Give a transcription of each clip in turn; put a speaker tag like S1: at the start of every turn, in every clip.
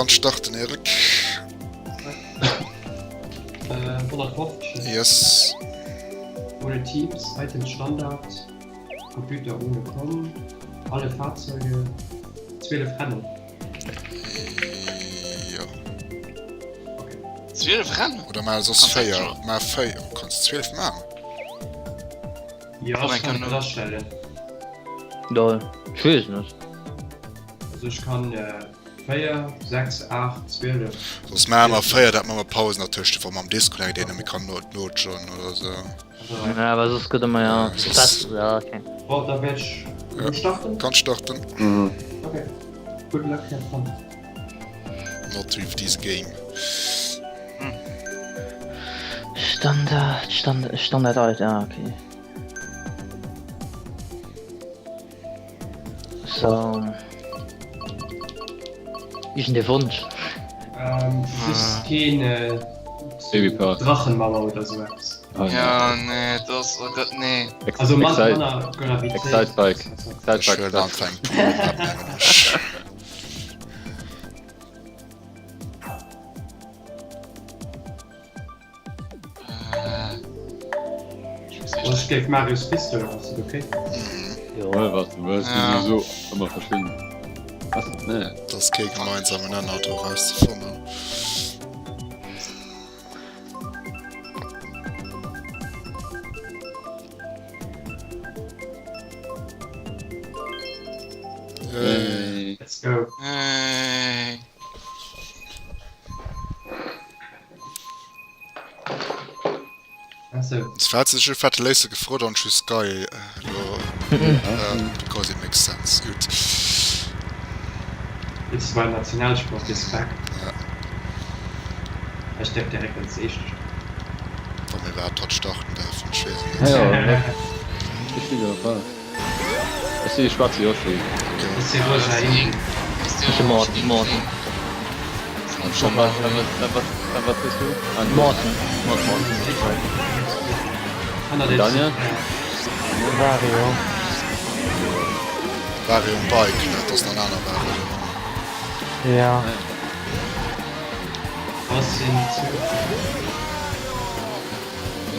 S1: Kanns starten Eric.
S2: Äh, 150.
S1: Yes.
S2: Ohne Teams, Items Standard, Computer ohne Com, alle Fahrzeuge, 12 Rennen.
S1: Jo.
S2: Okay.
S3: 12 Rennen?
S1: Oder mal soss 4. Mal 4. Kanns 12 man?
S2: Jo, ech kann et astellen.
S4: Lol. Ech weess et net.
S2: Also ech kann 4, 6, 8, 12.
S1: Soss maache mer 4, dat maache mer Pausen dertëscht, wa mer am Disconnect een hu, mir kann notjoinen oder sou.
S4: Ja, well soss gëtt ëmmer ja Stress. Ja, okay.
S2: Bon, da wäert ech elo starten.
S1: Kanns starten.
S2: Okay. Good luck, have fun.
S1: Not with this game.
S4: Standard, Standard, Standard alt, ah, okay. So. Iergend ee Wonsch.
S2: Ähm, just keen äh,
S5: Babypark.
S2: Drachenmauer oder sou eppes.
S5: Oh, nee.
S3: Ja, nee, das, oh Gott, nee.
S5: Ex
S2: Also man,
S5: Excite,
S2: manner Gravitéit.
S5: Excitebike.
S1: Ech
S5: Excitebike.
S1: huelen einfach eng Pool Map, nämmen ech.
S2: Ech géif Marius Pistol, ass dat okay?
S4: Jo.
S5: Ja, wat du wëlls,
S3: Ja.
S5: déi si sou ëmmer verschidden. Was? Nee.
S1: Dat ass kee gemeinsamen Nenner do rauszefannen. Hey.
S5: Hey.
S2: Let's go.
S3: Hey.
S1: Wat sech e fette Léisse gefrot an just geil elo because it makes sense. Gutt.
S2: It's my Nationalsport is back.
S1: Ja.
S2: Ech däerf direkt als éischt.
S1: Wa mir iwwerhaapt hatt starten däerfen, ech weess et net.
S5: Ja, ech si jo war. Ech si schwätze jo scho.
S2: Ech si Rosa Ingi.
S4: Ech si Morten. Morten.
S5: Wat bist du?
S4: Morten. Morten.
S5: Daniel?
S6: Wario.
S1: Wario um Bike, dat ass nach en aner Wario.
S6: Ja.
S2: Was sinn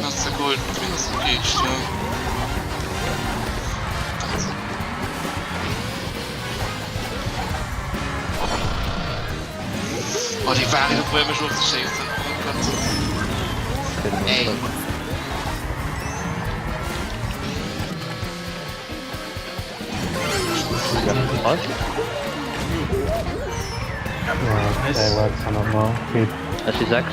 S3: Ass de Gold wien ass de Peach jo. Oh déi Wario probéiert mech ofzeschéissen. Oh Gott. Ey.
S4: Ech si 6.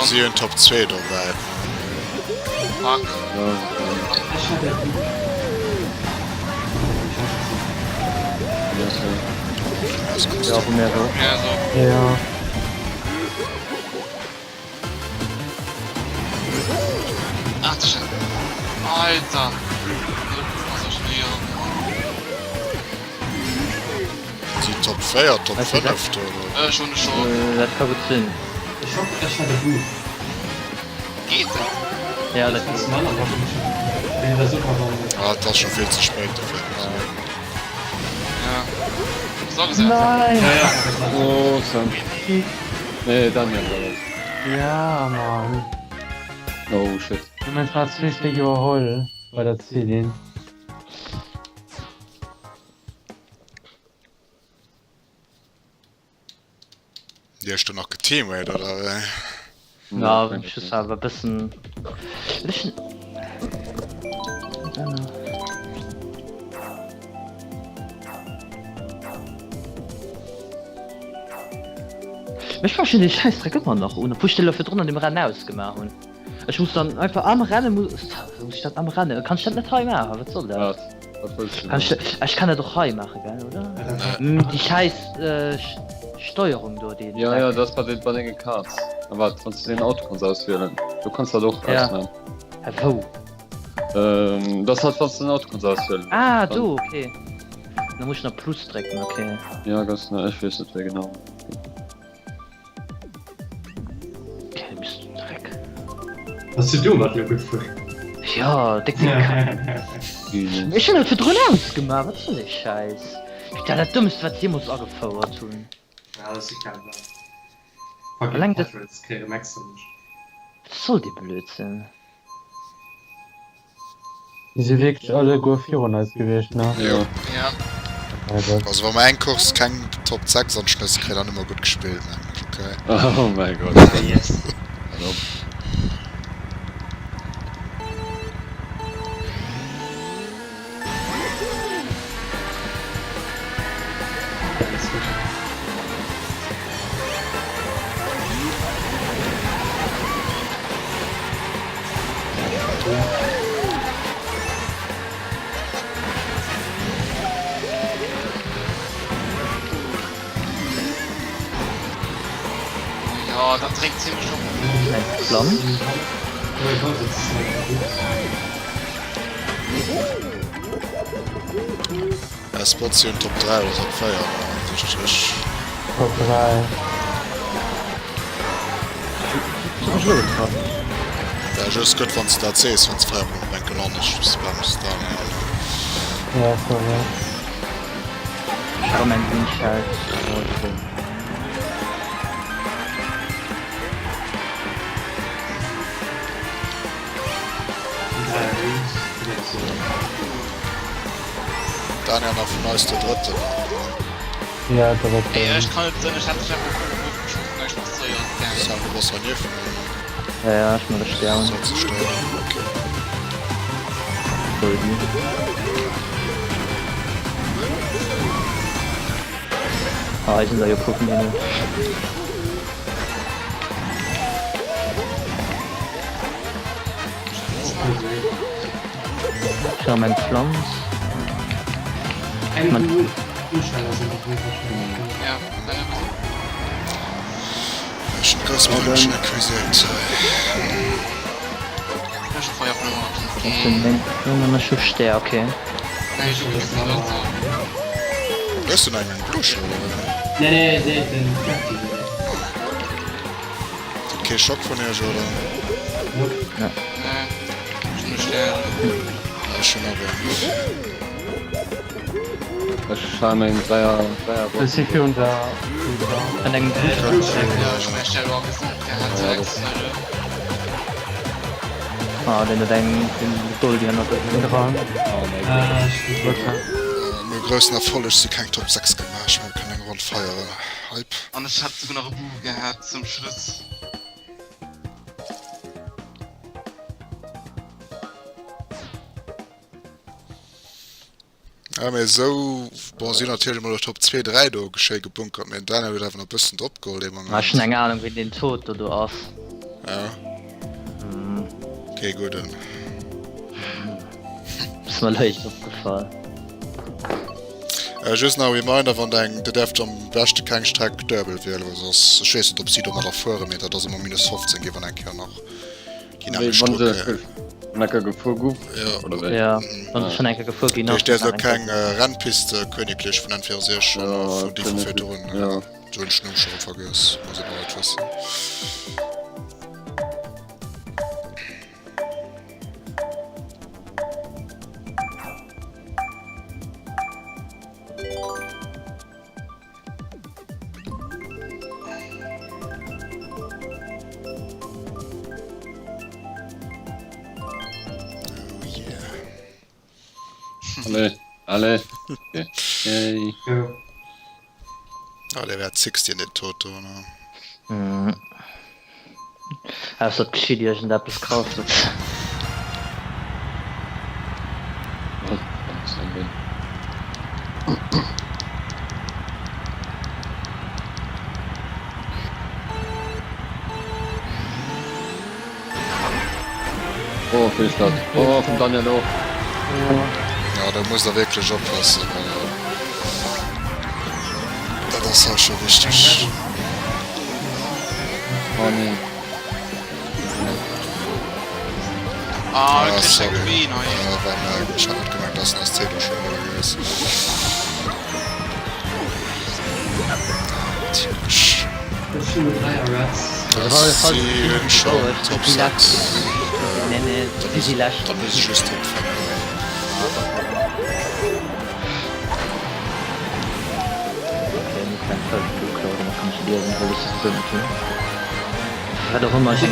S1: Si hunn Top 2 dobäi.
S6: Ja.
S3: Alter!
S1: Si Top 4, Top 5 do oder?
S3: Ech hunn schon.
S4: Dat ka gutt sinn.
S2: Ech hoffen ech hat e Buch.
S3: Geet dat?
S4: Ja dat geet.
S1: Ah, et ass scho vill ze spéit dofir.
S3: Ja. Soll es
S6: Nein!
S5: Oh, Sam. Nee, Daniel war das.
S6: Ja, Mann.
S5: Oh shit.
S6: Du meinst grad richtig überholt bei der Ziellinie.
S1: Dir hues do nach geteamwayt oder wéi?
S4: Ja, ech hu awer e bëssen. Mech verstinn déi Schäissdreck ëmmer nach un, obwuel ech déi elo virdrun an dem Rennen ausgemaach hunn. Ech muss dann einfach am Rennen muss ech dat am Rennen kann ech dat net hei maachen? Wat soll dat?
S5: Wat wëlls du
S4: Kann ech
S5: maachen?
S4: ech kann dat och hei maachen gell oder?
S1: Nee.
S4: Déi schäiss Steuerung do déi
S5: Ja ja dat ass bei bei denge Karts. A wat wann s du den Auto kanns auswielen, du kanns dat och
S4: Ja.
S5: ausmaan.
S4: Hä wou?
S5: Ähm dat ass halt wann s du den Auto kanns auswielen.
S4: Ah do okay. Da muss ech nach Plus drécken okay.
S5: Ja ganz genau, ech weess net wéi genau.
S4: Okay, bist du Dreck.
S2: Was du domat lo gefuer?
S4: Jo, déck déck Kack. Ech hunn et virdrun ausgemaach, wat soll dee Schäiss? Dat dat Dëmmst wat se jeemools agefouert hunn. Alleng dat. Wat soll dee Blödsinn?
S6: Déi si wierklech alleguer virun eis gewiescht, ne?
S1: Jo.
S3: Ja.
S1: Also wa mer eng Course keng Top 6 an d'Schnëss kréien, dann hu mer gutt gespillt, mengen ech, okay?
S5: Oh mäi Gott.
S3: Yes.
S5: Hal op.
S3: Jo, dat dréckt zimlech op.
S4: Plan.
S1: Eis Spots sinn Top 3 oder Top 4, richteg?
S6: Top 3.
S1: Ja, just gutt wann s de dat sees, wann s fréier op enke landest, spams dann.
S6: Ja, sorry.
S4: Ech hat eng Green Shell.
S1: Daniel nach vun eis der drëtten.
S6: Ja, drëtten.
S3: Ey, ech kann net soen, ech hat dech einfach vun ofgeschoss an ech nach séier entfernt.
S1: Sam, du bass hei nieft mir.
S4: Ja, ja, ech man dech down.
S1: Soll ze steieren, okay.
S4: Goldi. Ah, hei sinn der jo puer vun hinnen. Ech hu meng Pflanz. Ech hu Stär, okay.
S1: Kee Schock vun iech oder?
S4: Nee.
S1: Ech hunn och een.
S5: Ech falen engem Dräier Dräier
S6: Ech si virun der
S4: An engem Ah den huet eng den Doldi hannert sech.
S6: Dran.
S1: No groussen Erfolleg si keng Top 6 gemaach, ech mengen mir kënnen eng Ronn feieren. Hype.
S3: An ech hat souguer nach e Boo gehat zum Schluss.
S1: Ja mee esou, bon si hunn natierlech emol Top 2, 3 do schéi gebunkert, mee den Daniel huet awer nach e bëssen drop geholl dee Moment.
S4: Ech hunn eng Ahnung ween deen Toto do ass.
S1: Ja. Kee gudden.
S4: Ass mer léicht opgefall.
S1: Just nach e Reminder, wann der eng, der däerft am beschte keng Streck duebel wielen, well soss, ech weess net ob si domadder fueren, mee dat ass ëmmer minus 15 gi wann eng Kéier nach déi
S5: Wéi
S1: nämmlecht
S5: wann se
S1: Streck.
S5: schonn eng Kéier gefuer gouf,
S1: Ja.
S5: oder wéi?
S4: Ja, wann se schonn eng Kéier gefuer ginn
S1: Dat
S4: ass,
S1: heescht, däerft
S4: dann
S1: och
S4: nach eng
S1: keng Rennpiste Königlich vun N64
S5: Ja,
S1: oder vun déi vu
S5: Königlich,
S1: virdrun.
S5: ja.
S1: Do hunn ech den Numm scho rëm vergiess, muss een och net wëssen. Oh yeah.
S5: Allez, allez. Okay. Yay.
S2: Go.
S1: Ah, der wäert 16 den Toto, ne?
S4: Mhm. Ausser et geschitt iergendeppes Krasses.
S5: Oh, Fehlstart. Oh, vum Daniel och.
S1: Ja, do musst der wierklech oppassen. Dat ass hei scho wichteg.
S5: Oh nee.
S3: Ah,
S1: Ah,
S3: krieg
S1: sorry.
S3: eng Ween hei.
S1: Ja, war mir, ich hat net gemengt, dass den SC do schon ënnerwee ass. Natierlech.
S2: Ech hunn 3 Reds.
S1: Das si schon Top 6.
S4: Nee, nee, si si lescht.
S1: Dann muss ech just Top 5.
S4: Okay, muss dein Feld geklaut, domat kann ech liewen, well ech souwisou net hunn. Wat och ëmmer ech.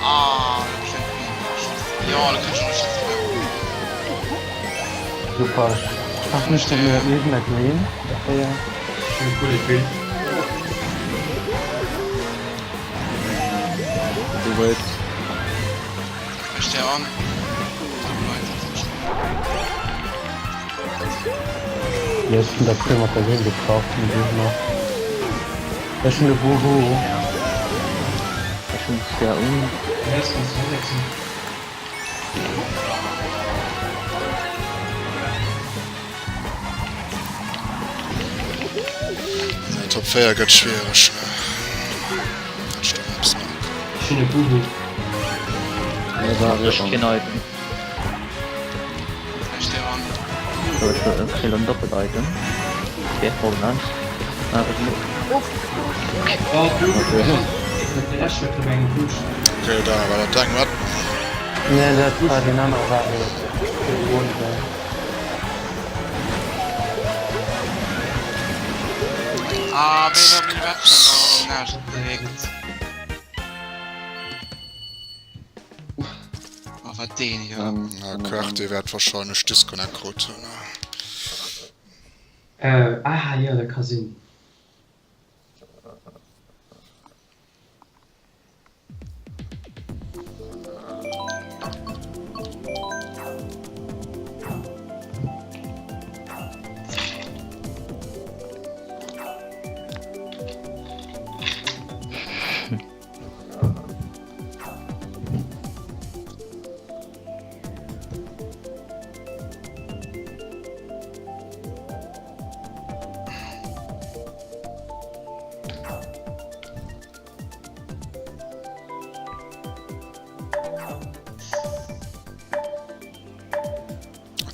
S3: Ah, da kritt Jo, da kritt ech och e
S6: Super. Ach, nicht der Gegner Green. Ja.
S5: Du wait.
S3: Ech der an.
S6: Ja, ech hunn dat früher mat der Green gebraucht, den Gegner. Ech hunn de Buhu.
S4: Ech hunn zwar un.
S1: Nee, Top 4 gëtt schwiereg. Dat ech do nach eppes maache kann.
S2: Ech hunn e Buhu.
S4: Ech keen Item. So, ech kréien elo en doppelt Item. Okay, Moment.
S2: Oh, Buhu. Ech huet eng Boost.
S1: Okay, da war dat deng, wat?
S6: Nee, dat war deen anere war et.
S3: Ah, wéi lo meng Webcam do näischt dréckt. Oh, wat deen hier.
S1: Na, Querty wäert wahrscheinlech Disconnect krut hunn.
S2: Äh, ah jo, dat ka sinn.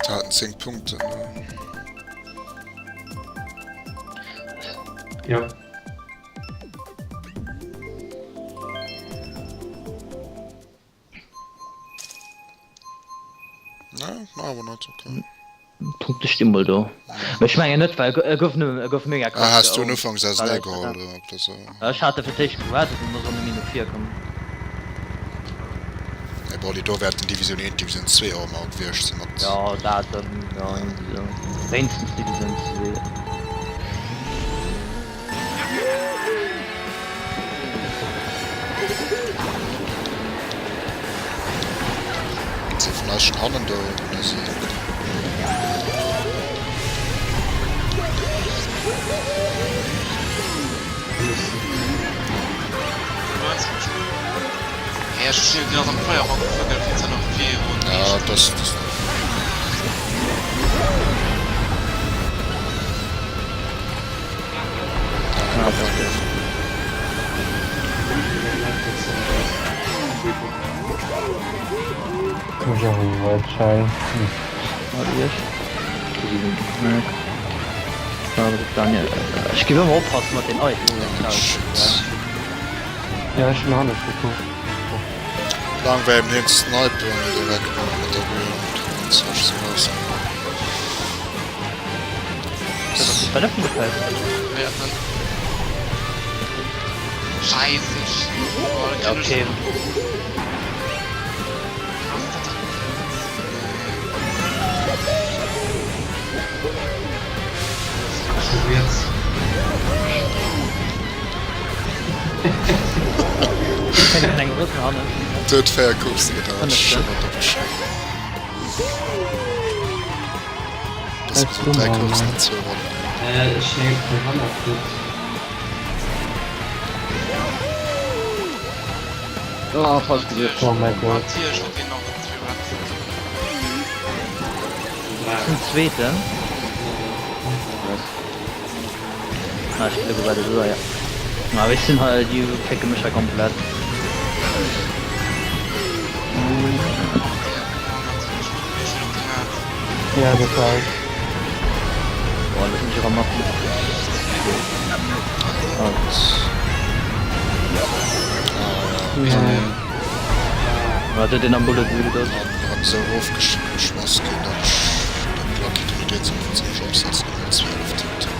S1: Da hatten 10 Punkte. Ne?
S2: Ja.
S1: Ne, awer net, okay.
S4: Punkte sti mol do. Mee ech mengen net, well e gouf nëmmen, e gouf mega
S1: Ah, has du en ufanks ausenee geholl, oder ob dat sou.
S4: Ech hat e fir d'éischt gewartet an da soll e méi no vir kommen.
S1: Mee bon, déi do wäerten Divisioun 1, Divisioun 2 och ëmmer gewiescht sinn mat.
S4: Jo, dat dann, jo, iergendwéi sou. Wéinstens Divisioun 2.
S1: Si vun eis schon hannen do oder si? Ja, das, das.
S4: Ech géif ëmmer oppassen mat den Items.
S6: Ja, ech hunn hannescht gekuckt.
S1: Lang wär eben hien snipen direkt mat der Bühn raus.
S3: Scheiße.
S4: Ja, okay.
S1: Huet 4 Coursen gedauert, schon mat der Beschwéng. Das sind 3 Coursen an 2 Ronnen.
S2: Ech schénge vun hanner kritt.
S5: Ah, falsch gedréckt.
S6: Oh mäi Gott.
S4: Zum zweeten. Ah, ech gleewe bei der ja. Ma ech sinn hei, déi flécke mech hei komplett.
S6: Ja, dat war ech.
S4: Boah, lass mich erëm mat.
S1: Ah, ja.
S4: Wat huet deen am Bullet Wheel do?
S1: An erëm esou erofgeschmass ginn, datt ech dat Lucky dunn net eens op zimmlech opsetzen an all 12 tippt hunn.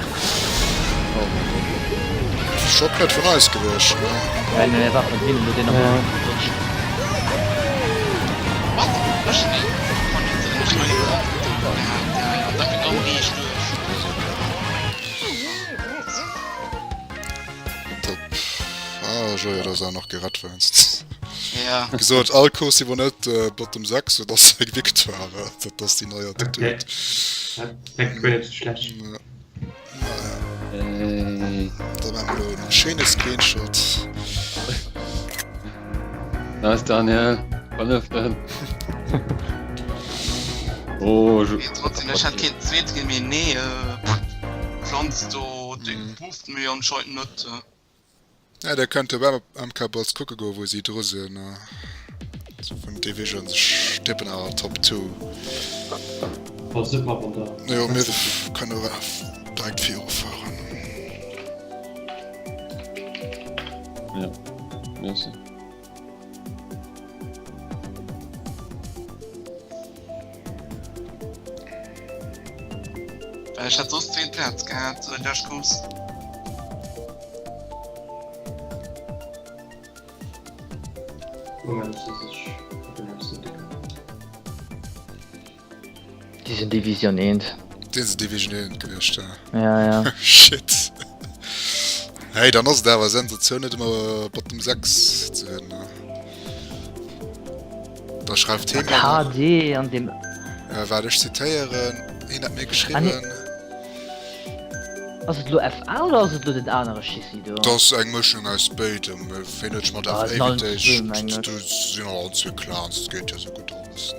S1: Schock net vun eis gewiescht, ne?
S4: Nee, nee, war vun hinnen, huet een am Bullet Wheel gerutscht.
S3: Wat? Ech? Nee, kann net sinn. Ech hunn eng Brandgedeckt gehat, ja, ja, an da geet all riicht duerch.
S1: Ass ok. Top. Ah, Jojo, dat ass awer nach gerett wéinstens.
S3: Ja.
S1: Gesot, all Course iwwer net äh, Bottom 6, dat ass eng Victoire. Dat ass déi nei Attitude.
S2: Okay. Dat guer net sou schlecht.
S1: Ja. Naja.
S5: Hey.
S1: Da maache mer elo en schéine Screenshot.
S5: Nice, Daniel. Vernëften. Oh, je...
S3: Trotzdem, ech hätt keen zweet ginn, mee nee, äh, Pflanz do, déi bufft mir anscheinend net.
S1: Ja, der kënnt op MK Bots kucke goen, wou si dru sinn. So vun Divisions, ech tippen awer Top 2.
S2: Falls net mat an der.
S1: Jo, mir kënnen och direkt virufueren.
S5: Ja, merci.
S3: Well ech hätt soss zweet Plaz gehat, sou déi lescht Course.
S2: Moment, dass ech kucken, ob se déck.
S4: Déi sinn Division 1.
S1: Déi sinn Division 1 gewiescht, ja.
S4: Ja, ja.
S1: Shit. Hey, dann ass et awer Sensatioun net ëmmer Bottom 6 ze hunn, ne? Da schreift hee mir nach.
S4: KD an dem.
S1: Äh, waart, ech zitéieren, hien hat mir
S4: Ah, nee.
S1: geschriwwen.
S4: Ass et lo FA oder ass et lo den anere Schissi do?
S1: Dat ass eng Mëschung aus béidem. Ween huet sech mat
S4: Ah,
S1: FA
S4: sinn allen
S1: fir
S4: zwou,
S1: d'éischt?
S4: mengen ech.
S1: Do sinn allen zwou Clans, dat geet jo sou gutt aus.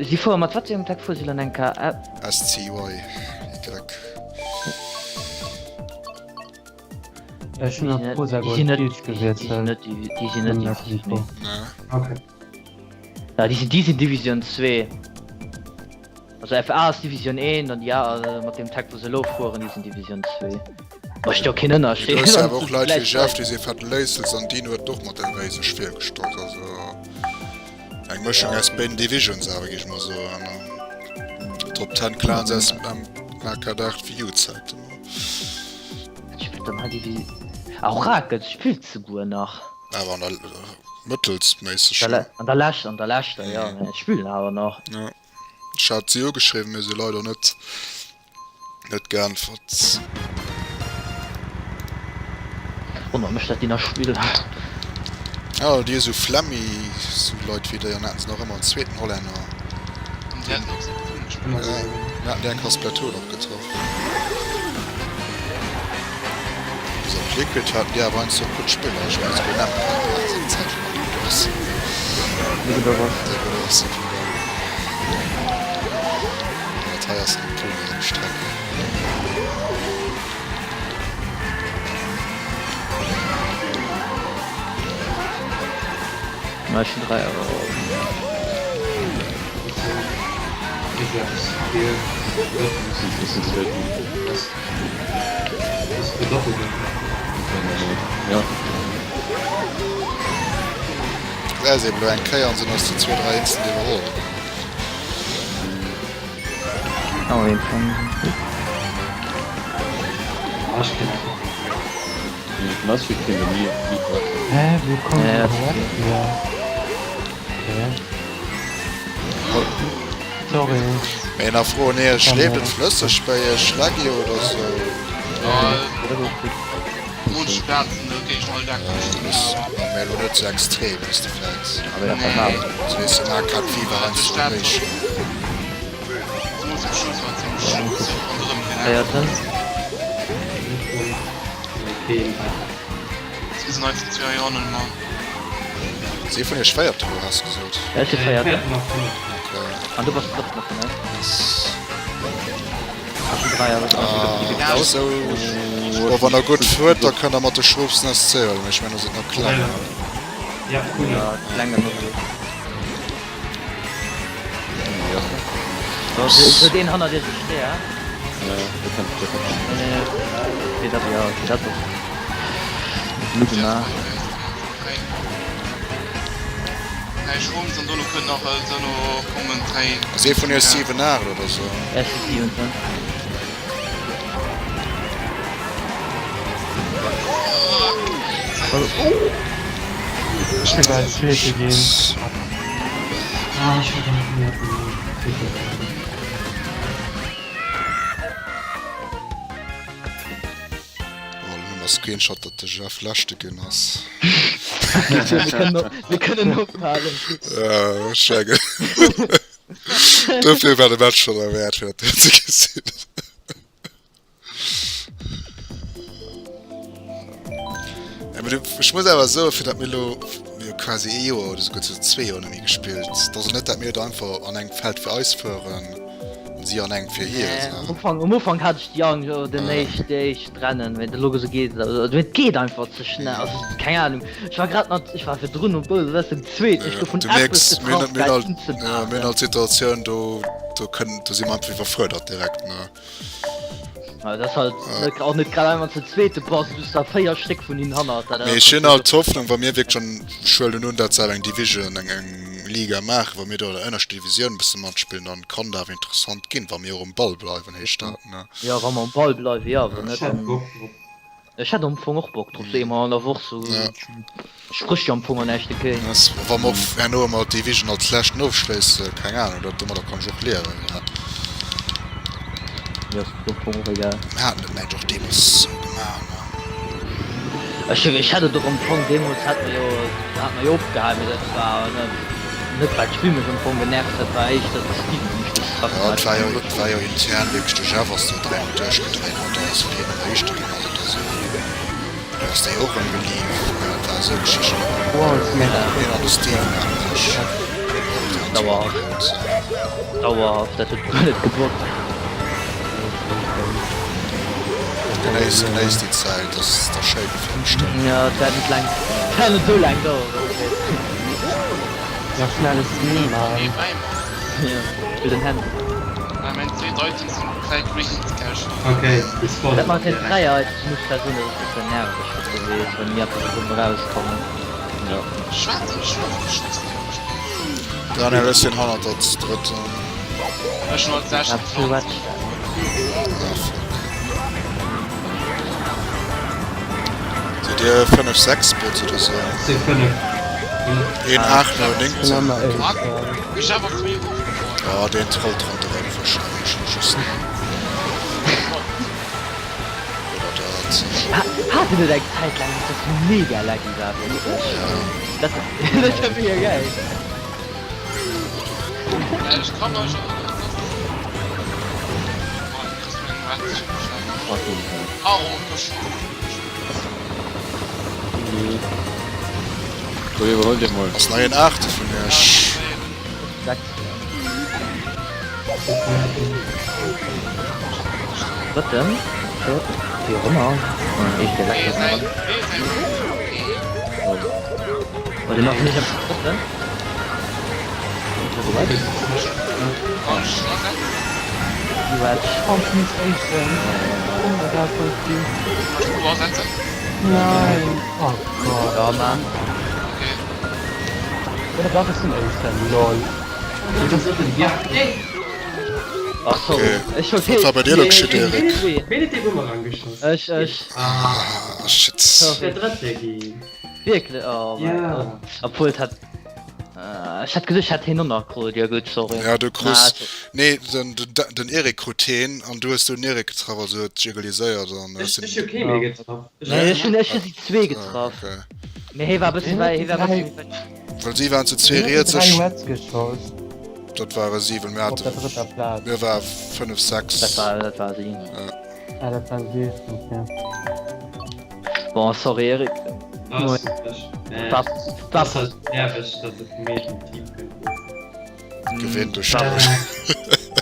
S4: Si fuere mat wat fir engem Tag fuere si dann eng K?
S1: SCY.
S6: Ech hunn op Rosa
S4: Déi sinn net,
S6: Gold
S4: déi sinn
S6: gewiesselt.
S4: net, déi sinn net Division 1.
S1: Nee.
S2: Okay.
S4: Ja, déi sinn, déi sinn Division 2. Also FA ass Division 1 an déi aner mat deem Tag wou se elo fueren, déi sinn Division 2. Mécht jo keen Ënnerscheed.
S1: Du hues jo awer och Leit wéi Jeff, déi si fett Léissels an Dino huet och mat den Réiseg virgestallt. Also eng Mëschung aus béiden Divisions awer, géif ech mol soen. Top 10 Clans aus MK8 wéi U-Zäiten.
S4: Wat spillt dann hei Divi Orakel spillt souguer nach.
S1: Awer an der mëttelsméisseg.
S4: An der leschter, an der leschter, jo, mä spillen awer nach.
S1: Jo, ech hat si ugeschriwwen, mee se leider net net geäntwert.
S4: Wonnert mech dat déi nach spillen.
S1: Jo, déi esou Flemmi, esou Leit wéi déi, an haten se nach ëmmer en zweeten Hollänner.
S3: An déi haten och Splatoon gespillt.
S1: Ja, mir haten déi eng Kéier Splatoon och getraff. Bis op Liquid haten déi awer heiansdo och gutt Spiller. Ech mengen esouguer en Empire haten se eng Zäit laang mat gutt ass. Déi gutt ass vun der. Dat hei ass eng Pony eng Streck.
S4: Ma ech hunn 3 Euro.
S1: Gesäis eben elo eng Kéier an sinn eis déi zwou, dräi Instant iwwerholl ginn.
S6: Hä, wou kommt den Horace hier? Okay. Sorry.
S1: Mee nach Froen Iech, leeft et flësseg bei Iech, laggy oder sou?
S3: Munch Plazen do géif ech all Dag
S1: Ja, mee elo net sou extrem, weess de vläit. Sou weess de Mario Kart Wii war heiansdo méi schlëmm. Si vun iech véiert elo, has de gesot?
S4: Ja, ech si véierten.
S1: Okay.
S4: An du bass drëtten nach, ne?
S1: Ah, sou. Bon, wann der gutt fuert, da kënnt der mat de Schroofsen SC huelen, mee ech mengen, do sinn nach kleng.
S2: Ja, cool.
S4: Ja, kleng an och. So, deen hannert dir sech schwer.
S5: Ja, der kann, der kann.
S4: Nee, nee, nee. Okay, dat, ja, okay, dat ass. Net gemaach.
S3: 3 Schwongs an dono kënnt nach äh, dono kommen 3.
S1: Ass ee vun iech 7, 8 oder sou?
S4: Ech si 7.
S6: Ech bin bal Zweete ginn.
S2: Ah, ech hat nach mir haten Zweete ginn.
S1: Oh, lo hu mer Screenshot, datt de Jeff Leschte ginn ass.
S4: Mir kënnen ophalen.
S1: Ja, schengen. Dofir war de Match schon derwäert, fir dat ze gesinn. Ja, du, ech muss awer soen, fir dat mir lo mir quasi ee Joer oder souguer zu zwee Joer net méi gespillt, dat ass net, dat mir do einfach an engem Feld fir eis fueren an si an engem fir hir.
S4: Nee, am Ufank, am Ufank hat ech déi Angscht, oh, den éischt, déi éischt Rennen, mee elo esou geet et, also et geet einfach ze schnell, also keng Ahnung, ech war grad nach, ech war virdrun um Bou, du den zweeten, ech gouf vun
S1: Du
S4: eppes
S1: mierks, mir hunn
S4: getraff,
S1: mir hunn
S4: geil
S1: alt, ja,
S4: unzemaachen.
S1: mir hunn alt d'Situatioun, do, do kënnen, do si mer einfach iwwerfuerdert direkt, ne.
S4: Ja, dat ass halt net, och net grad einmal zu zweet, du bass, du da 4 Stéck vun hinnen hannert. Dat
S1: Mee ech hunn halt d'Hoffnung, wa mir wierklech an, ech huelen un, dat se awer eng Division, eng, eng Liga maachen, wa mir do an der ënnerschter Divisioun e bësse matspillen, dann kann dat awer interessant ginn, wa mir och um Ball bleiwen, heescht dat, ne?
S4: Jo, wa mer um Ball bleiwen, jo, wann net,
S2: Ech hätt
S4: dann.
S2: Bock drop.
S4: Ech hätt am Fong och Bock drop, sou eemol an der Woch sou sprécht jo am Fong an näischt dogéint.
S1: Yes, wa mer och herno emol d'Division als leschten ofschléissen, keng Ahnung, dat domadder kann ech och liewen.
S4: Mir ass et am Fong och egal.
S1: Mir haten et mengt och deemools sou gemaach, ne?
S4: Ech ech hätt et och am Fong deemools hat mer jo hat mer jo opgehal, mee dat war net well d'Spill mech am Fong genervt huet, war éischter de Steven dee mech distrackt
S1: Jo,
S4: hat.
S1: et war jo, et war jo intern wierklech, de Jeff ass do dräimol duerchgedréint mat eis, wéi hien ëmmer Éischte ginn ass oder sou. Du ass déi och erëm gelieft, mä et war esou Geschichten. Hien an de Steven haten sech och déi
S4: Dauerhaft.
S1: geholl.
S4: Dauerhaft, dat huet guer net gebockt.
S1: Genéiss, genéiss déi Zäit, dat ass da schéin fir mech dann.
S4: Jo, et wäert net laang, et wäert net esou laang daueren, mee.
S6: Nach schnell e Screen maachen.
S4: Jo, fir den Handy.
S2: Okay, de Spot
S4: Dat mat den Dräier, ech muss zwar soen, dat ass e bëssen nerveg fir ze weess, wann déi einfach esou erauskommen.
S1: Daniel, ech sinn hannert der drëtten.
S4: Absolut.
S1: Ah, fuck. Sidd dir 5, 6 Bots oder sou?
S2: Sinn 5.
S1: 1, 8, 9, 9,
S6: Sinn
S1: 10.
S6: ëmmer éischter.
S1: Oh, deen trollt ronderëm wahrscheinlech just. Oder dat.
S4: Hat en net eng Zäit laang, dass dat mega laggy war wierklech? Dat dat war mega geil.
S5: So, iwwerhol dir mol.
S1: Ass nach een aachte vun iech?
S4: 6. Drëtten, véierten, wéi och ëmmer. Eescht der Leck ass dran. Oh, den ass nicht am drëtten.
S6: Oh, ech muss éischten. Oh my god, voll vill. Nein. Oh Gott.
S4: Ja, Mann.
S6: Oder dach, ech sinn éischten. Lol.
S4: Ach, sorry.
S1: Okay.
S4: Ech wollt
S1: Wat war bei dir elo geschitt, Erik?
S2: Ween huet dee Bumerang geschoss?
S4: Ech, ech.
S1: Ah, shit.
S4: Sorry.
S2: Der Drëtte ginn.
S4: Wierklech? Oh mein
S2: Ja.
S4: Gott. Obwohl et hat. Äh, ech hat geduecht, ech hätt heen och nach krut. Jo gutt, sorry.
S1: Ja, du
S4: Na,
S1: krus.
S4: also,
S1: Nee, den, den, den Erik krut heen an du hues du den Erik getraff, also huet sech egaliséiert an
S2: Ech,
S1: hues den.
S2: ech hu kee méi getraff. Ech
S4: nee, ech hunn ech hu si zwee
S1: Ah,
S4: getraff.
S1: okay.
S4: Mee hee war e bësse wäi, hee war e bësse méi wäit.
S1: Well si waren zu zwee
S6: Wien huet déi
S1: riets,
S6: 3
S1: ech.
S6: Reds geschoss?
S1: Dat ware si, well mir
S6: Op der
S1: hate.
S6: drëtter Plaz.
S1: Mir ware 5, 6.
S4: Dat war, dat war si.
S6: Ah, dat war si, okay.
S4: Bon, sorry Eric.
S2: Ass ech. Äh,
S4: War, war,
S2: ass halt nerveg, dass et vum meeschten Team kënnt.
S1: Gewinnt duerch
S4: War-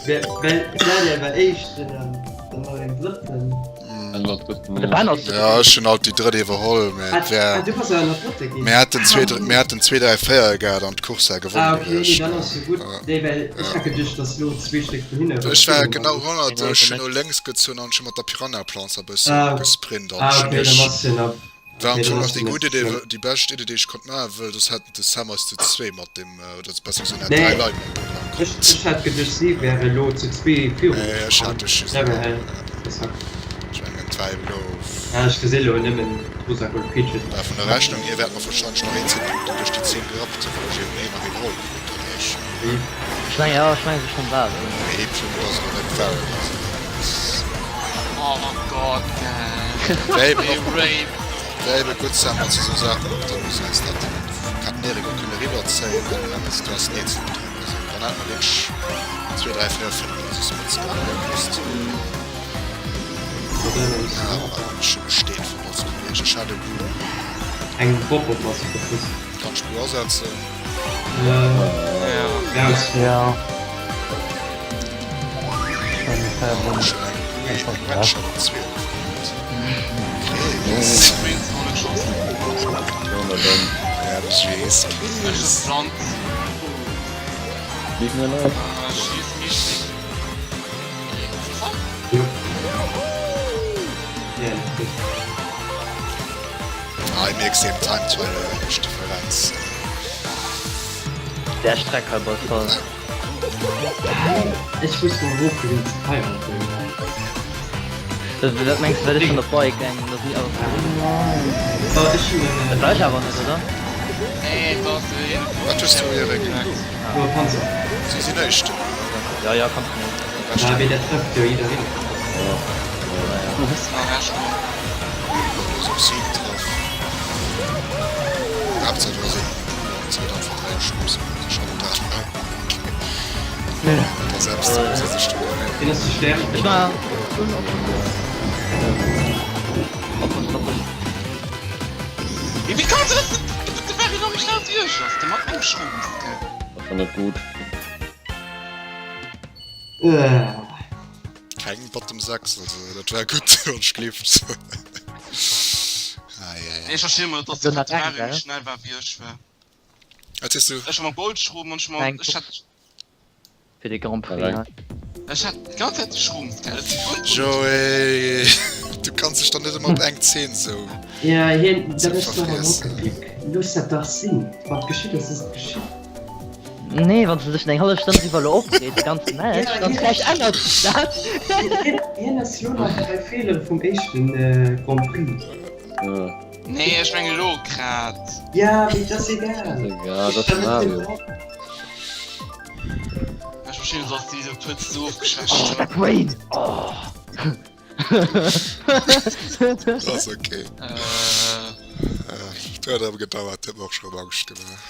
S2: Well, well Daniel war éischten an dann nach een drëtten.
S4: De Ben ass
S1: Ja, ech hunn alt déi drëtt iwwerholl, mä
S2: Ah,
S1: et wär.
S2: ah, du bass awer nach drëtte ginn.
S1: Mir hätten zwee, mir hätten zwee, dräi, véier gehat an d'Course wär gewonnen
S2: Ah, okay, nee,
S1: gewiescht.
S2: dann ass jo gutt. Nee, well ech hat geduecht, dass lo zwee Stéck vun hinne
S1: Ech war
S2: virum
S1: genau
S2: waren.
S1: hannert,
S4: Nee,
S1: ech hunn
S4: nee.
S1: no lénks gezunn an ech hu mat der Piranha-Planz e bësse
S2: Ah,
S1: gesprint an
S2: Ah,
S1: ech hunn
S2: okay, dann
S1: iech
S2: ass jo nach.
S1: War am Fong nach déi gutt Idee, déi bescht Idee, déi ech konnt maachen, wëll soss hätten de Sam eis zu zwee mat dem, oder besser gesot, hätten dräi Leit mat dem Plan
S2: Ech,
S1: konnt.
S2: ech hat geduecht, si wäre lo zu zwee viru
S1: Nee, ech hat dech just
S2: Never
S1: elo,
S2: hell, das hat.
S1: ech mengen, et war eben elo.
S2: Ja, ech gesi lo nëmmen d'Rosa Gold Peaches.
S1: Mä vun der Rechnung hier wäerte mer wahrscheinlech nach een 10 Punkten duerch déi 10 gerappt hunn, well ech eben een nach iwwerholl krut doduerch.
S4: Ech mengen, jo, ech mengen, se schonn war.
S1: Mee ee Punkt ass elo net d'Welt, also dat ass.
S3: Oh Gott, gell.
S1: Wär eben
S3: Dee
S1: och,
S3: Rape.
S1: wär eben gutt, Sam, wann s de esou Saachen och dann usäis, dat kann den Erik och kënne eriwwerzéien an dann du has den eenzelnen Drock. Also dann hätte mer wierklech 2, 3, 4, 5 oder esou Spots gehat, wou du Awer ech hunn e Steen fonnt als Kolleg. Ech hat e Blue.
S2: Eng Bob-Bob ass verpasst.
S1: Kann ech Blue asetzen?
S2: Ja.
S6: Ja.
S1: Hei mierks de eben Time Trial Differenz.
S4: Där Streck hei bei voll.
S2: Ech muss mol erof fir den ze feieren.
S4: Wat mengs de wat ech schon op Bike eng dat si awer Dat war ech awer net oder?
S1: Wat hues du Erik? Si sinn éischten oder?
S4: Ja ja kanns du
S2: Ja mee dat trëfft jo jiddereen. Deen ass ze stäerk.
S4: Ech war Op op
S3: Wéi kanns du dat de Ferry noch méi schnell wéi ech ass, de mat mengem Schrumpf, gell?
S5: Dat war net gutt.
S1: Keng Bottom 6, also dat war gutt, wann ech gleeft. Ah, ja, ja.
S3: Ech verstehe emol net, dass de Ferrari méi schnell war wéi ech war.
S1: Wat sees du?
S3: Ech war mam Goldschrumm an ech mam, ech hat.
S4: Fir de Grand Prix hei.
S3: Ech hat d'ganz Zäit de Schrumm, gell?
S1: Joé, du kanns dech dann net ëmmer op eng Zeen sou.
S2: Ja, hien, dat ass doch en Rocket League. Looss dat dach sinn. Wat geschitt ass, ass et geschitt.
S4: Nee, wann s de dech eng hallef Stonn driwwer elo oprees, de ganze Match, dann vläicht ännert sech dat.
S2: Hien ass lo nach bei Feelere vum éischte Grand Prix.
S3: Nee, ech mengen elo grad.
S2: Ja, mee dat ass egal.
S5: Egal, dat ass Mario.
S3: Ech verstinn net, dass déi esou kuerz esou ofgeschwächt
S4: Oh,
S3: hunn.
S4: dat Wayne! Oh!
S1: Ass okay.
S3: Äh.
S1: Et huet awer gedauert, huet mer och scho rëm Angscht gemaach.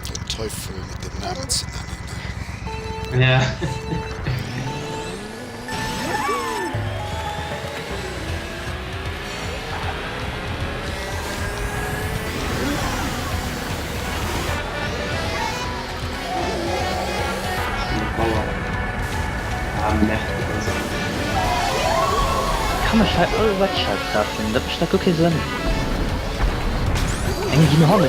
S1: Den Teufel mit dem Namen ze nennen.
S2: Ja.
S4: Kann ech hei all Website treffen? Dat mécht da guer kee Sënn. Eng ginn hanne.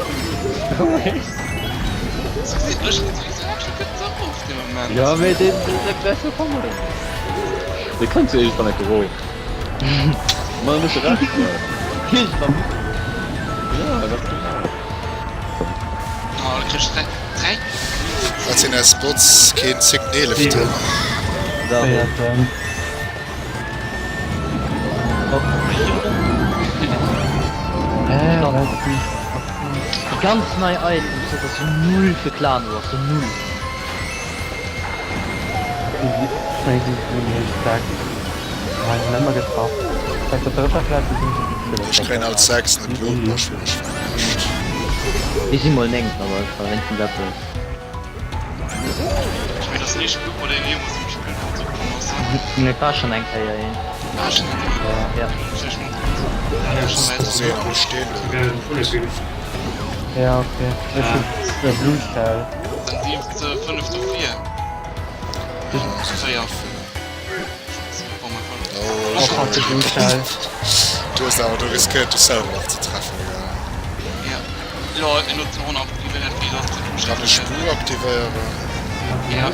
S5: Ja mee deen besser kommen. Dee kënnt jo iergendwann enke erof. Ma muss e recht man.
S4: Iergendwann.
S5: Ja ganz genau.
S3: Oh, du kriegst 3, 3.
S1: Wat sinn eis Bots? Keen 10 eeleften.
S6: Véierten. Hä, wat?
S4: Déi ganz nei Items, dat ass null fir Clan Wars, so null.
S6: Ech mengen si sinn méi staark. Hei sinn ëmmer getraff. Op der drëtter Plaz sinn se déi
S1: Ech kréien alt 6 net Blut, ech fühle mech verarscht.
S4: Mir si mol 9 awer et war wéinstens eppes.
S3: Ech mengen dat ass den éischte Blooper deen jeemools am Spill komm ass.
S4: Nee, et war schonn eng Kéier een.
S3: War schonn eng Kéier?
S4: Ja.
S6: Ja ok, ech hunn e Blue Shell.
S3: Dann si se 5 dofir. 4.
S1: Oh,
S6: fuck, de Blue Shell.
S1: Du hues awer do riskéiert dech selwer nach ze treffen, gell? Kann ech Blue aktivéieren?
S3: Ja.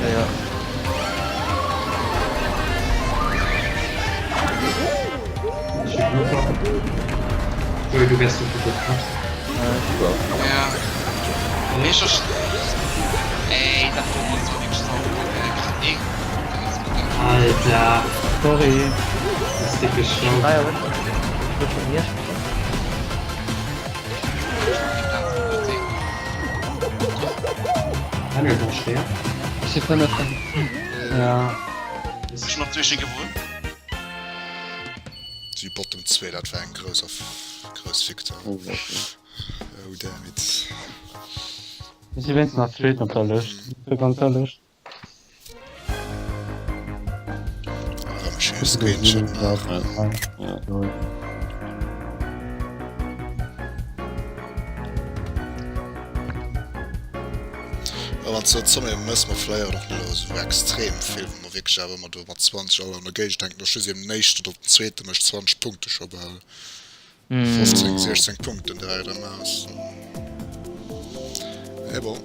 S4: Ja, ja.
S2: Joey, du wärst doch geklappt.
S3: Ja. Nee, schon. Ey, dat do ass wierklech sau. Ey,
S2: Alter,
S6: Sorry.
S2: das ist dicke Schau.
S4: Ah, ja, warte. Ich würd von mir sprechen.
S2: Daniel war schwer.
S6: Ech si fënneften. Ja.
S3: Ech nach zwischen gewunn.
S1: Si Bottom 2, dat war eng grouss grouss Victoire. Oh damn it.
S6: Ech si wéinstens nach Zweeten op der Lëscht. Op der ganzer Lëscht.
S1: Erëm e schéine Screenshot maachen. A wann s de Zommie mëss, mer verléieren och net elo esou extrem vill, wa mer wierklech awer ëmmer do mat 20 all an der Géigend hänken. Da just eben den éischten op den zweete mécht 20 Punkte scho bal. 15, 16 Punkten direkt am Aus. Mee bon.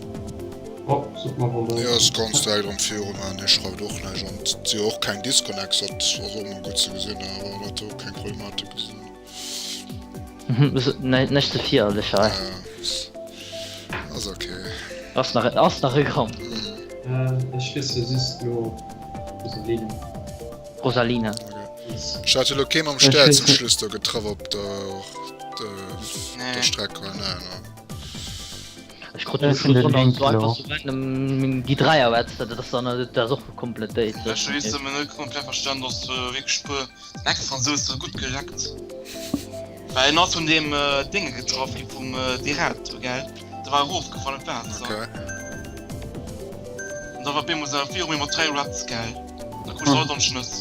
S2: Oh, sot mer wann
S1: Jo, se ganz direkt erëm viru man, hie schreift och näischt an et si jo och keng Disconnects, dat ass och ëmmer gutt ze gesinn, awer dat do keng Problematike sinn.
S4: Näischt ze feierlech hei.
S1: Ja, ass ok.
S4: Ass nach, ass nach e Gramm.
S2: Ech wiessele just lo Rosalina.
S4: Rosalina.
S1: Ech hat elo kee mam Stär zum Schluss do getraff op der, der Streck. Nee, ne.
S4: Ech krut den Schluss an so einfach so random déi Dräier wetzt, dat ass dann dat ass och komplett déi.
S3: Ech hu just net komplett verstan, dass wierklech puer Ex-Fransous sou gutt geleckt. Well en ass vun deem Dénge getraff gi vum Derato, gell? Da war e rofgefall an d'Waasser.
S1: Okay.
S3: An da war bemol se viru mir mat 3 Reds, gell? Da krut ech alt an d'Schnëss.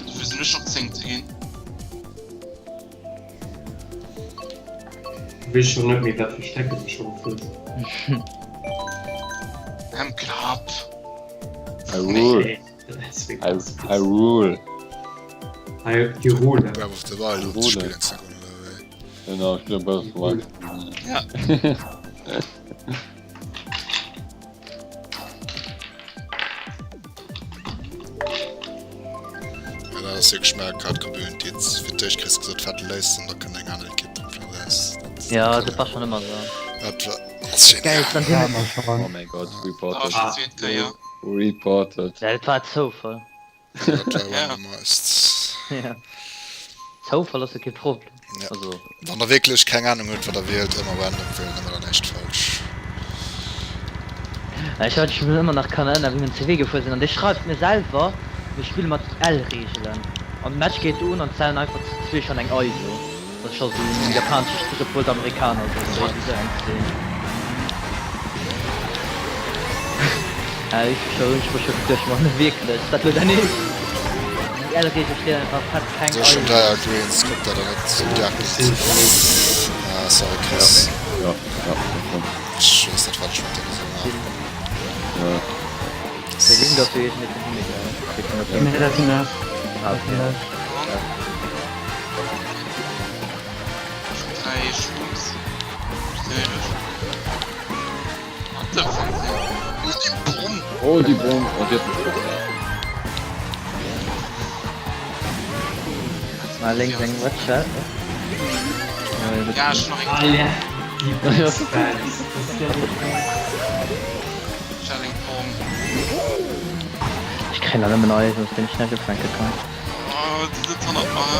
S3: Dofir sinn ech och Zéngte ginn.
S2: Weess schon net méi wat fir Strecken ech scho gefuer sinn.
S3: Hemklapp.
S5: I rule. I, I rule.
S2: I, you rule.
S1: Breath of the Wild
S5: Rule.
S1: spillen ze goen oder wéi?
S5: Genau, ich spiele Breath of the Wild.
S3: Ja.
S1: Ja, dat ass wierklech Mario Kart Community. Jetzt fir d'éischt kriss de gesot fette Léis an da kënnt eng aner Ekipp komplett raus. Dat,
S4: Ja, dat war schon ëmmer sou.
S1: dat war ass
S4: Geil,
S1: genial.
S4: dann
S6: Ja,
S4: hin.
S6: mal schauen.
S5: Oh mein Gott,
S3: Da war
S5: reported.
S3: schon zweet Kéier.
S5: Reported.
S4: Ja, dat war Zoufall.
S1: Dat war
S3: Ja.
S1: randomized.
S4: Ja. Zoufall ass jo kee Problem.
S1: Ja.
S4: Also.
S1: Wann der wierklech keng Ahnung hutt, wat der wielt, ëmmer random wielen, da maacht der näischt falsch.
S4: Ech hat schon ëmmer nach kann erinnern, wéi mir CW gefuer sinn an dee schreift mir selwer, mir spille mat L-Reegelen an de Match geet un an zellen einfach zu zwee schon eng Eiso. Dat ass scho sou en japanesche Spruch, obwuel d'Amerikaner sou wéi déi sou eng Zeen. Ech hu scho ech hu scho geduecht, ma wierklech, dat lo dann eescht? Déi L-Reegel steet einfach fett keng
S1: Sou schon
S4: Eiso.
S1: 3 Greens, kuckt dat der net gar net. Ah sorry Chris.
S5: Ja, ja, ja.
S1: Ech weess net wat ech mat dir soll maachen.
S5: Ja.
S4: Dee Link ass jo iergendwéi vum Himmel, gell?
S6: Nee, dat sinn ech.
S4: Ah,
S6: Dat sinn
S4: okay.
S6: ech.
S5: Oh, die Bombe. Oh, die hat mich getroffen.
S4: Mal lénks eng Red Shell.
S3: Ja, schon noch eng
S2: Alter, die Fans. Das ist ja nicht
S3: Schelling Bomb.
S4: Ech kréien der nëmmen Eisen, aus deem ech näischt ufänke kann.
S3: Oh, déi sëtzt hannert mer, hä?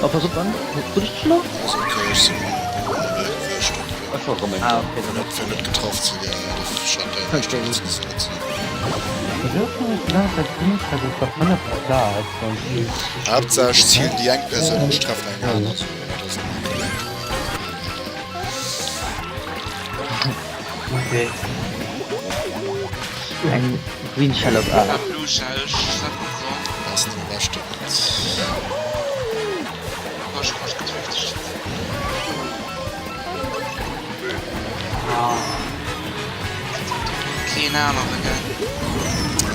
S4: Oh, pass op, an krut ech dech elo?
S1: Ass ok, ech sinn ënnerwee gewiescht an
S5: Einfach erëm eng
S4: Ah,
S5: Bomb.
S4: okay, dann
S1: net fir net getraff ze ginn, mee dat scheint der näischt ausgesat ze hunn.
S6: Wéisou hunn ech déi ganz Zäit d'Fenster op der fënnefter Plaz?
S1: Haaptsaach ech zielen déi eng Persoun an ech treffen eng aner, sou dat ass ëmmer kleng.
S2: Okay.
S4: Eng Green Shell op A.
S3: Blue Shell, ech setzen se.
S1: Ass net am beschten.
S3: Oh, ech hu mech getrifft.
S2: Ah.
S3: Keen anere, gell?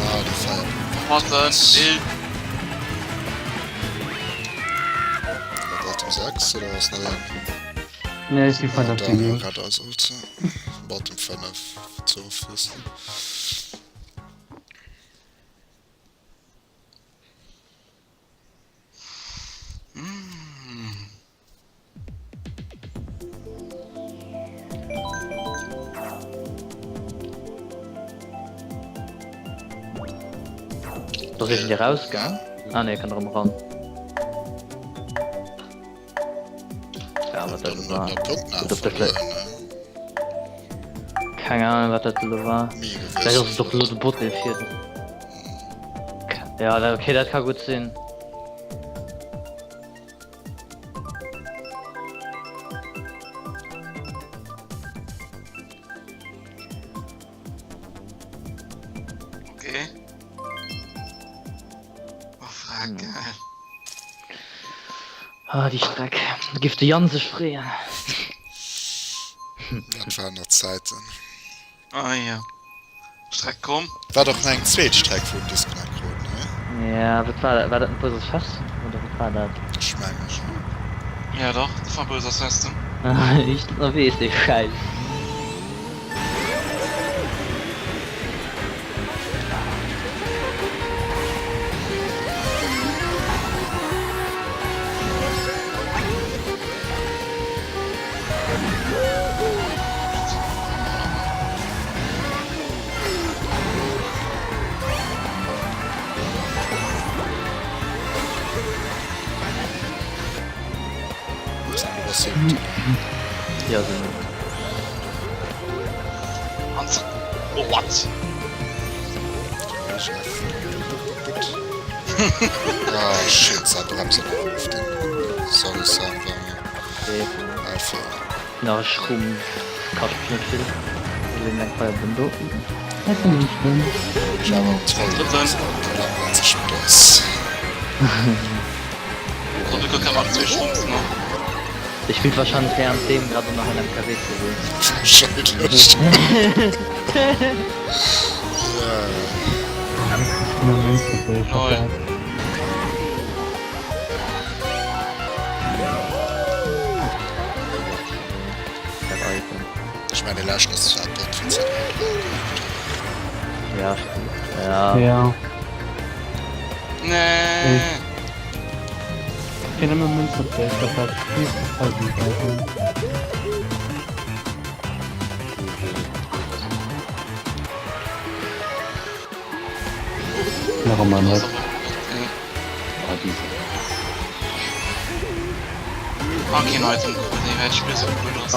S1: Ah, déi Feier.
S3: Passen, Bild.
S1: Mä braucht en. 6 oder ass nach een?
S6: Nee, ech si
S1: Ja,
S6: 5.
S1: dann
S6: ginn.
S1: rett eis alt Bottom 5 ze ofwiesselen.
S4: Do ass iergendee rausgaang. Ah nee, kann erëm eran. Ja, wat dat elo war. Gut, ob dat vläicht. Keng Ahnung, wat dat elo war. Vläicht ass et och elo de Bot, dee fiert. Ja, okay, dat ka gutt sinn.
S3: Okay. Oh, fuck, geil.
S4: Ah, déi Streck. Da giff de Yann sech freeën.
S1: Dat waren nach Zäiten.
S3: Ah ja. Streck komm.
S1: War doch nach eng zweet Streck wou en Disconnect krut, nee?
S4: Ja, wat war dat? War dat net Bowser's Festung oder wat war dat?
S1: Ech mengen jo.
S3: Ja dach, dat war Bowser's Festung.
S4: Ich dat nach weess, dee Schäiss. Ja, sinn.
S3: Oh, what?
S1: Ah, shit, sa Bremse op den. Sorry, Sam, war mir.
S4: Na Schrumm kascht mech net vill. Ech eng Feierbunn do. Dee spillt wahrscheinlech während deem grad och nach en MKW CD.
S1: Wahrscheinlech. Ech mengen dee leschten ass zwar Bot vun ZH
S4: Ja, stimmt. Ja.
S6: Ja.
S3: Nee.
S6: Ich kenn immer Münster, das hat viel zu viel. Nach ëmmer net.
S3: Ah, keen Item krut, nee, well d'Spill sou blöd ass.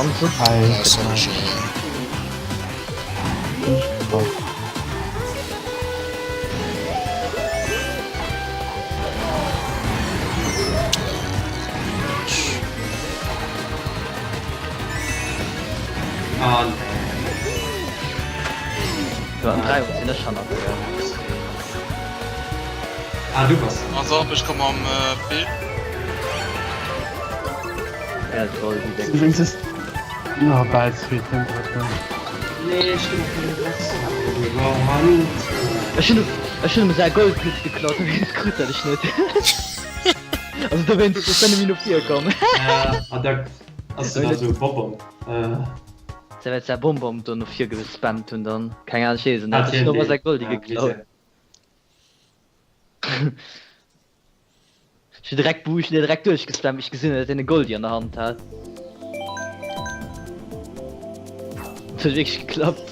S2: Ah,
S4: Jo, an 3 sinn ech hannert dir.
S2: Ah, du bass.
S3: Also op, ech komm mam Bild.
S4: Ja, soll déi Deck.
S6: Übrigens ist oh, bald Street Temperatur.
S2: Nee, ech ginn och keng Dreckssachen. Oh Mann.
S4: Ech hunn ech hunn em säi Goldpilz geklaut, dowéinst krut dat ech net. Also dowéinst ass en nëmme no vir komm.
S2: Ah, da ass du da sou Bonbon.
S4: Se wäert säi Bonbon do no vir gespammt hunn dann. Keng Ahnung, ech weess et net. Ech hunn awer säi Goldi geklaut. Ech hunn direkt Buch, ech hunn direkt duerchgespammt, wéi ech gesinn hunn, datt hien e Goldi an der Hand hat. Et huet wierklech geklappt.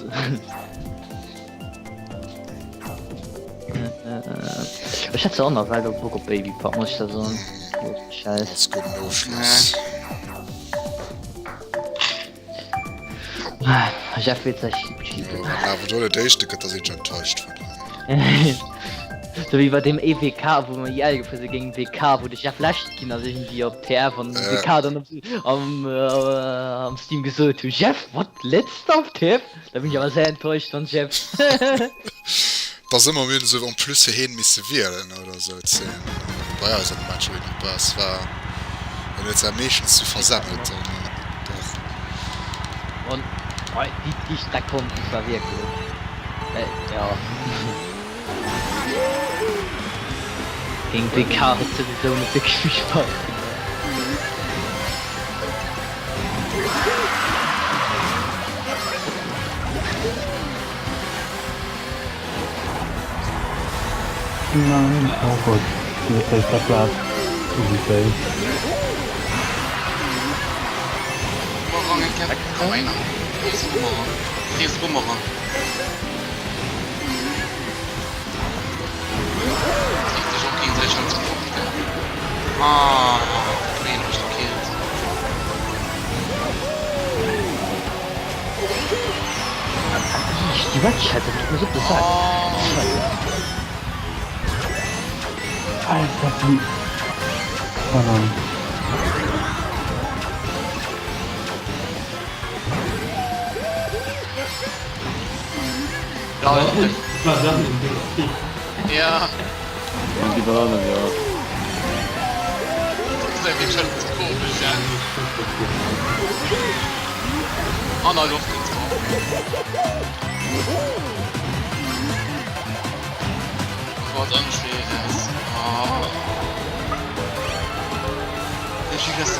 S4: Ech hätt zwar och nach well Bock op Babypark, muss ech da soen. Scheiss.
S1: Als gudden Ofschloss.
S4: Jeff weess sech Jeep.
S1: Jo, wann awer do net Éischte gëtt, da sinn ech enttäuscht vun him.
S4: Sou wéi bei deem EWK wou mer IL gefuer sinn géint WK wou de Jeff lescht ginn ass iergendwéi op TF an WK dann op am am Steam gesot hu Jeff what letzter op TF? Da bin ech awer sehr enttäuscht von Jeff.
S1: Da si mer, mir hunn esou en plus fir heen misse wielen oder esou ze bei eis an de Matcher wéi nach Bass war. En huet se meeschtens zu versemmelt dann dach.
S4: An déi déi Streck konnt ech war wierklech jo géint WK huet souwisou net wierklech vill Spaass gemaach.
S6: Nein, oh Gott, du bist echt der Platz. Easy fail.
S3: Bumerang eng Kéier. Komm einer. Friess Bumerang. Friess Bumerang. Trifft sech och géigesäiteg ganz fort, gell? Ah, wéi een mech gekillt.
S4: Ih, déi Red Chat, dat geet mir sou op de Sak. Scheisse.
S6: Alter, wie... Oh nein.
S3: Ja.
S5: Die Bananen, ja.
S3: Das ist irgendwie schon komisch, ja. An der Luft getroffen. Was Unschweres. Oh. Ich das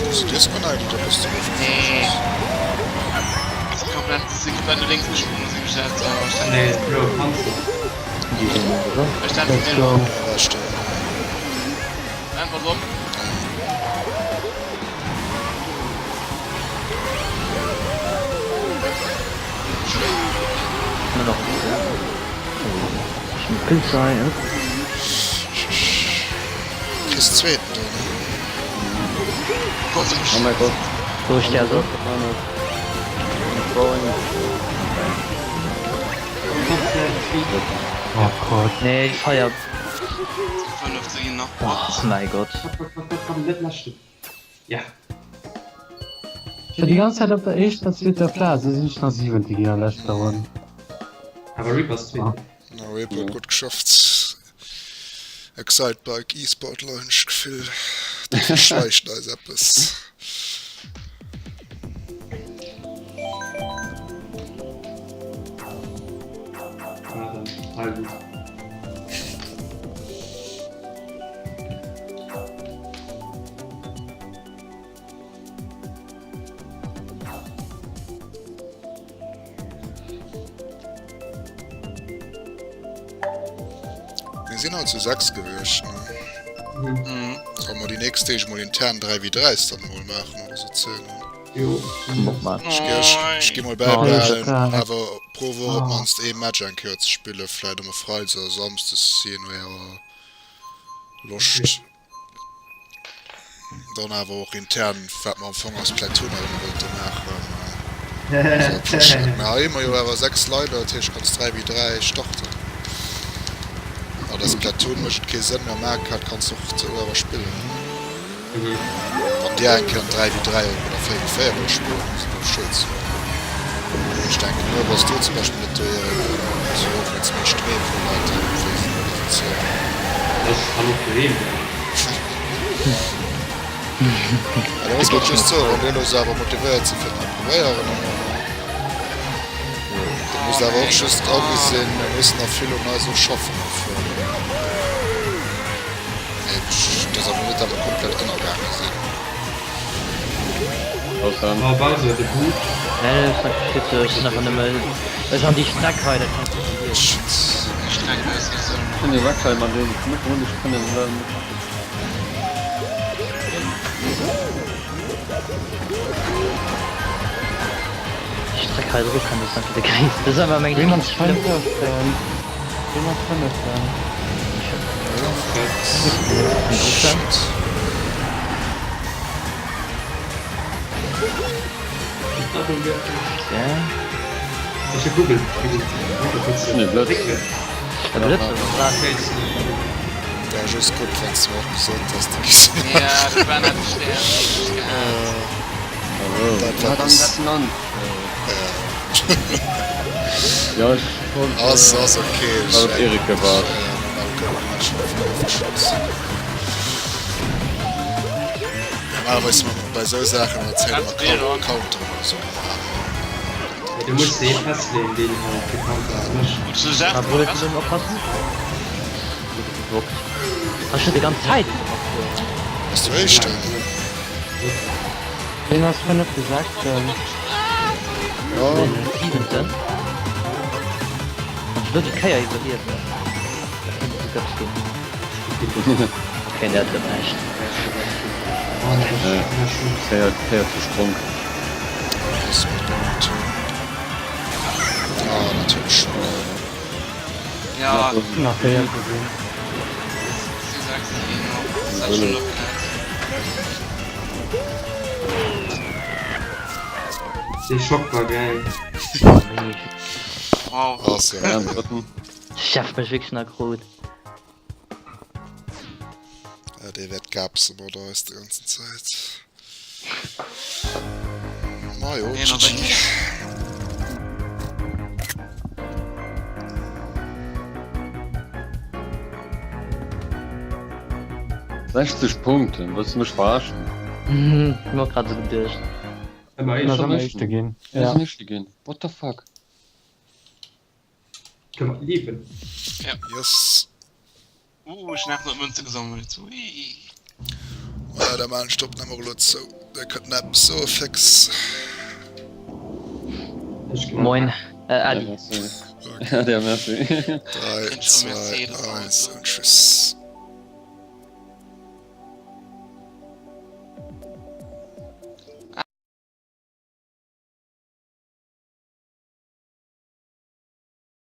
S1: Bist du disconnected oder bist du
S3: Nee. Das ist komplett, das ist komplett nur links gesprungen, sie gestellt.
S2: Nee, Bro, kannst du.
S6: Let's go.
S1: Ja, stimmt.
S3: Einfach so.
S4: Nur noch. Ich bin ja.
S1: Kriss zweeten do, ne?
S5: Oh mein Gott.
S4: So, ich der so.
S6: Oh Gott.
S4: Nee, die Feier.
S3: 50 nach.
S4: Oh mein Gott.
S2: Komm, net lassen. Ja.
S6: Ich war die ganze Zeit op der éischter, zweeter Plaz, da sinn ech nach siwente ginn an leschter Ronn.
S2: Awer Reaper ass zweeten.
S1: Na, Reaper huet gutt geschafft. Excitebike Esport Lounge Gefill, déi verschweicht eis eppes.
S2: Ah, dann halben.
S1: Mir sinn haut zu 6 gewiescht, ne?
S3: Mhm.
S1: Solle mer déi nächst Deeg mol intern 3 v 3s dann mol maachen oder sou Zeenen?
S2: Jo.
S4: Och mal.
S1: Ech gi ech, ech gi mol bäibehalen, awer pro Woch op d'mannst ee Match eng Kéier ze spillen, vläit ëmmer Freides oder Samsdes, jee no ärer Loscht. Dann awer och intern, wat mer am Fong als Platoon nach ëmmer wollte maachen. Mä hei hu mer jo awer 6 Leit, dat heescht kanns 3 ewéi 3 starten. An als Platoon mécht et kee Sënn, mä am Mario Kart kanns de och sou awer spillen. Wann dir eng Kéier en 3 ewéi 3 oder 4 ewéi 4 wëllt spillen, ass et och schued ze soen. Ech denken elo bass du zum Beispill net do Eric, sou och wéinst méi Streem vu Leit déi wéi modifizéieren.
S2: Ech kann och doheem bleiwen.
S1: Ja, da muss man just soen, wann dir elo sou awer motivéiert sidd fir et nach probéieren, da musst awer och just agesinn, mir mussen nach vill un eis och schaffen am Fong. Mee et ass awer net dat mer komplett ënnergaange sinn.
S2: Oh, Bowser, de Bub.
S4: Nee, dat ass net geschitt. Ech sinn einfach nëmme ech an déi Streck hei, dat kann ech net vergiessen.
S1: Shit.
S3: Déi Streck hei ass wéi sou.
S5: Kënnt dir weg hei mat deem Mëtten ech kënnen dann.
S4: Déi Streck hei dru kënnt ass einfach de gréissten. Dat ass einfach meng
S6: Ween ass
S4: Lieblingsstreck.
S6: fënneften? Ween ass fënneften?
S4: Drëtten. Ja.
S2: Ech hu Google.
S5: Nee, Blëtz.
S4: E Blëtz oder wat?
S1: Wär just gutt wanns du och gesot häss de giss
S3: Ja, dat war net schwer.
S1: Dat
S5: Ja,
S1: war
S5: dann
S1: bis
S5: setzen an. Ja, ech wollt,
S1: Ass ass ok.
S5: War et Erike war.
S1: Normalerweis hu mer bei esou Saachen an der Zäit ëmmer Counter oder esou gemaach.
S2: Du muss dee festleeën, deen halt de Counter mécht.
S4: Ah, Bruder, ich muss oppassen. Ech schon die ganz Zeit.
S1: Bass du Éischten?
S6: Ween ass fënnefte, sechsten?
S5: Ja.
S4: Siwenten. Ech wëll déi Kéier iwwerliewen. Dat kéint esou gëps ginn. Okay, dat gëtt näischt.
S5: Kéier, Kéier zu Stronk.
S1: Ah, natierlech Schock.
S3: Ja.
S6: Nach Kéier gesinn.
S2: Dee Schock war geil.
S3: Wow.
S1: Ass ja.
S4: Chef mech wierklech nach krut.
S1: Ja, dee wäert gapse mat eis de ganzen Zäit. Majo, GG.
S5: Sechzeg Punkten, wëlls du mech verarschen?
S4: Hu mer och grad esou geduecht.
S2: Ëmmer
S6: Ech
S2: éischter.
S6: ass éischte ginn.
S5: Ja. Ass éischte ginn. What the fuck?
S2: Kënne mer liewen.
S1: Yes.
S3: Uh, ech hunn 800 Mënze gesammelt. Ui.
S1: Voilà, da maan ech d'Opnahm och elo zou. Dir kënnt nach eppes soe fix.
S2: Ech ginn
S4: Moin, äh, Adi.
S5: Ja, merci.
S1: 3, 2, 1 und tschüss.